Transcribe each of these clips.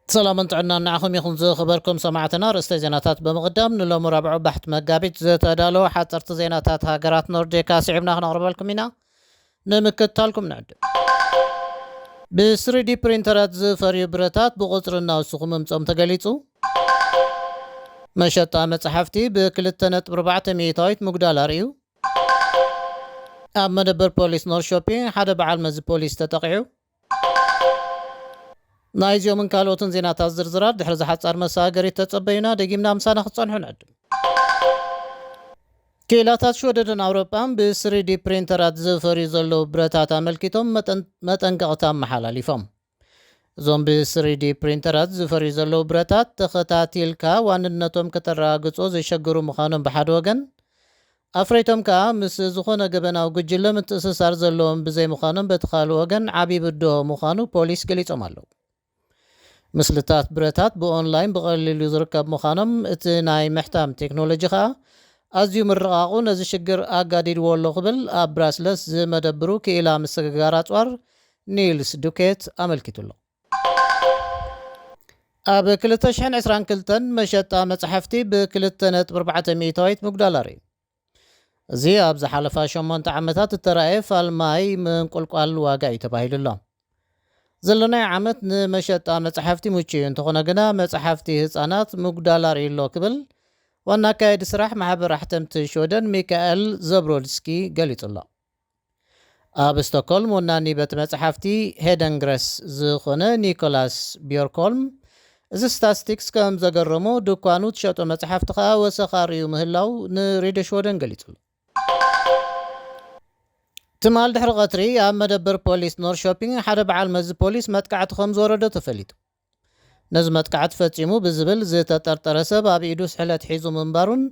ሰላምን ጥዕናን ንዓኹም ይኹን ዝኸበርኩም ሰማዕትና። ርእስተ ዜናታት ብምቕዳም፣ ንሎሚ ረብዑ ባሕቲ መጋቢት ዝተዳለወ ሓፀርቲ ዜናታት ሃገራት ኖርዲካ ስዒብና ክነቕርበልኩም ኢና። ንምክትታልኩም ንዕድም። ብ3D ፕሪንተራት ዝፈርዩ ብረታት ብቑፅሪ እናወስኹ ምምፆም ተገሊፁ። መሸጣ መፅሓፍቲ ብ2.4 ሚእታዊት ምጉዳል ኣርእዩ። ኣብ መደበር ፖሊስ ኖርሾፒንግ ሓደ በዓል መዚ ፖሊስ ተጠቒዑ። ናይዚኦምን ካልኦትን ዜናታት ዝርዝራት ድሕሪ ዝሓጻር መሰጋገሪት ተጸበዩና፣ ደጊምና ምሳና ክትጸንሑ ንዕድም። ክኢላታት ሽወደንን ኣውሮጳን ብ3D ፕሪንተራት ዝፈርዩ ዘለዉ ብረታት ኣመልኪቶም መጠን-፣ መጠንቀቕታ ኣመሓላሊፎም። እዞም ብ3D ፕሪንተራት ዝፈርዩ ዘለዉ ብረታት ተኸታቲልካ ዋንነቶም ከተረጋግጾ ዘሸግሩ ምዃኖም ብሓደ ወገን፣ ኣፍረይቶም ከኣ ምስ ዝኾነ ገበናዊ ጉጅለ ምትእስሳር ዘለዎም ብዘይምዃኖም በቲ ካልእ ወገን ዓቢ ብድሆ ምዃኑ ፖሊስ ገሊጾም ኣለዉ። ምስልታት ብረታት ብኦንላይን ብቐሊሉ ዝርከብ ምዃኖም፣ እቲ ናይ ምሕታም ቴክኖሎጂ ከኣ ኣዝዩ ምርቓቑ ነዚ ሽግር ኣጋዲድዎ ኣሎ ክብል ኣብ ብራስለስ ዝመደብሩ ክኢላ ምስግጋር ኣጽዋር ኒልስ ዱኬት ኣመልኪቱ ኣሎ። ኣብ ክልተ ሽሕን ዕስራን ክልተን መሸጣ መጽሓፍቲ ብ2.4 ሚእታዊት ምጉዳል ኣርእዩ። እዚ ኣብ ዝሓለፋ ሸሞንተ ዓመታት እተራእየ ፋልማይ ምንቁልቋል ዋጋ እዩ ተባሂሉ ኣሎ። ዘለናዮ ዓመት ንመሸጣ መጽሓፍቲ ምቹእ እዩ፣ እንተኾነ ግና መጽሓፍቲ ህጻናት ምጉዳል ኣርእዩ ኣሎ ክብል ዋና ኣካየዲ ስራሕ ማሕበር ኣሕተምቲ ሽወደን ሚካኤል ዘብሮድስኪ ገሊጹ ኣሎ። ኣብ ስቶክሆልም ወናኒ ቤት መጽሓፍቲ ሄደንግረስ ዝኾነ ኒኮላስ ቢዮርኮልም፣ እዚ ስታስቲክስ ከም ዘገረሞ፣ ድኳኑ ትሸጦ መጽሓፍቲ ከኣ ወሰኽ ኣርእዩ ምህላው ንሬድዮ ሽወደን ገሊጹ ኣሎ። ትማል ድሕሪ ቀትሪ ኣብ መደበር ፖሊስ ኖርሾፒንግ ሓደ በዓል መዚ ፖሊስ መጥቃዕቲ ከም ዝወረዶ ተፈሊጡ። ነዚ መጥቃዕቲ ፈጺሙ ብዝብል ዝተጠርጠረ ሰብ ኣብ ኢዱ ስሕለት ሒዙ ምንባሩን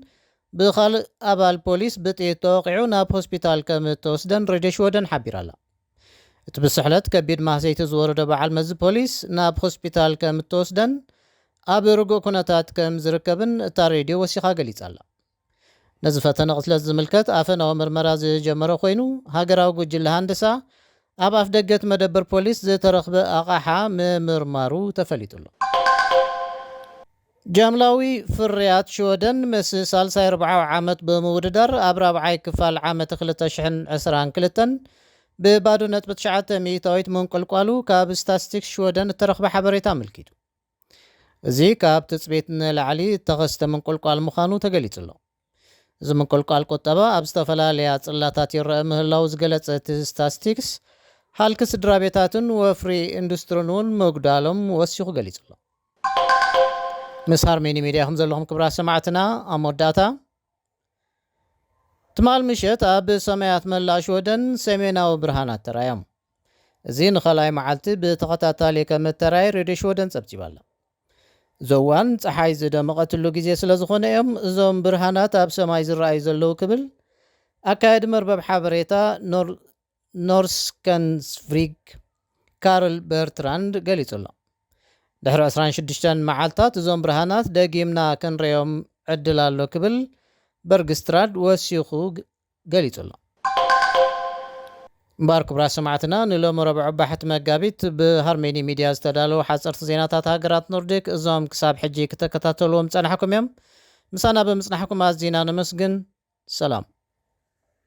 ብኻልእ ኣባል ፖሊስ ብጥይት ተወቒዑ ናብ ሆስፒታል ከም እተወስደን ሬድዮ ሽወደን ሓቢራ ኣላ። እቲ ብስሕለት ከቢድ ማህሰይቲ ዝወረዶ በዓል መዚ ፖሊስ ናብ ሆስፒታል ከም እተወስደን ኣብ ርጉእ ኩነታት ከም ዝርከብን እታ ሬድዮ ወሲኻ ገሊጻ ኣላ። ነዚ ፈተነ ቅትለት ዝምልከት ኣፈናዊ ምርመራ ዝጀመረ ኮይኑ፣ ሃገራዊ ጉጅለ ሃንደሳ ኣብ ኣፍ ደገት መደበር ፖሊስ ዝተረኽበ ኣቕሓ ምምርማሩ ተፈሊጡ ኣሎ። ጃምላዊ ፍርያት ሽወደን ምስ ሳልሳይ ርብዓዊ ዓመት ብምውድዳር ኣብ ራብዓይ ክፋል ዓመት ክልተ ሽሕን ዕስራን ክልተን ብባዶ ነጥቢ ትሽዓተ ሚእታዊት ምንቁልቋሉ ካብ ስታስቲክስ ሽወደን እተረኽበ ሓበሬታ ኣመልኪቱ። እዚ ካብ ትጽቢት ንላዕሊ እተኸስተ ምንቁልቋል ምዃኑ ተገሊጹ ኣሎ። እዚ ምንቁልቋል ቁጠባ ኣብ ዝተፈላለያ ጽላታት ይረአ ምህላው ዝገለጸ እቲ ስታስቲክስ፣ ሃልኪ ስድራ ቤታትን ወፍሪ ኢንዱስትሪን እውን ምጉዳሎም ወሲኹ ገሊጹ ኣሎ። ምስ ሃርሜኒ ሜድያ ኢኹም ዘለኹም ክቡራት ሰማዕትና። ኣብ መወዳእታ፣ ትማል ምሸት ኣብ ሰማያት መላእ ሽወደን ሰሜናዊ ብርሃናት ተራእዮም። እዚ ንኻልኣይ መዓልቲ ብተኸታታሊ ከም እተራእየ ሬድዮ ሽወደን ጸብጺባ ኣላ። እዚ እዋን ጸሓይ ዝደመቐትሉ ግዜ ስለ ዝኾነ እዮም እዞም ብርሃናት ኣብ ሰማይ ዝረኣዩ ዘለዉ ክብል ኣካያዲ መርበብ ሓበሬታ ኖር-፣ ኖርስከንስፍሪግ ካርል በርትራንድ ገሊጹ ኣሎ። ድሕሪ ዕስራን ሽዱሽተን መዓልታት እዞም ብርሃናት ደጊምና ክንርእዮም ዕድል ኣሎ ክብል በርግስትራድ ወሲኹ ግ-፣ ገሊጹ ኣሎ። እምበኣር ክቡራት ሰማዕትና፣ ንሎሚ ረቡዕ ባሕቲ መጋቢት ብሃርሜኒ ሚድያ ዝተዳለዉ ሓጸርቲ ዜናታት ሃገራት ኖርዲክ እዞም ክሳብ ሕጂ ክተከታተልዎም ዝጸናሕኩም እዮም። ምሳና ብምጽናሕኩም ኣዚና ነመስግን። ሰላም።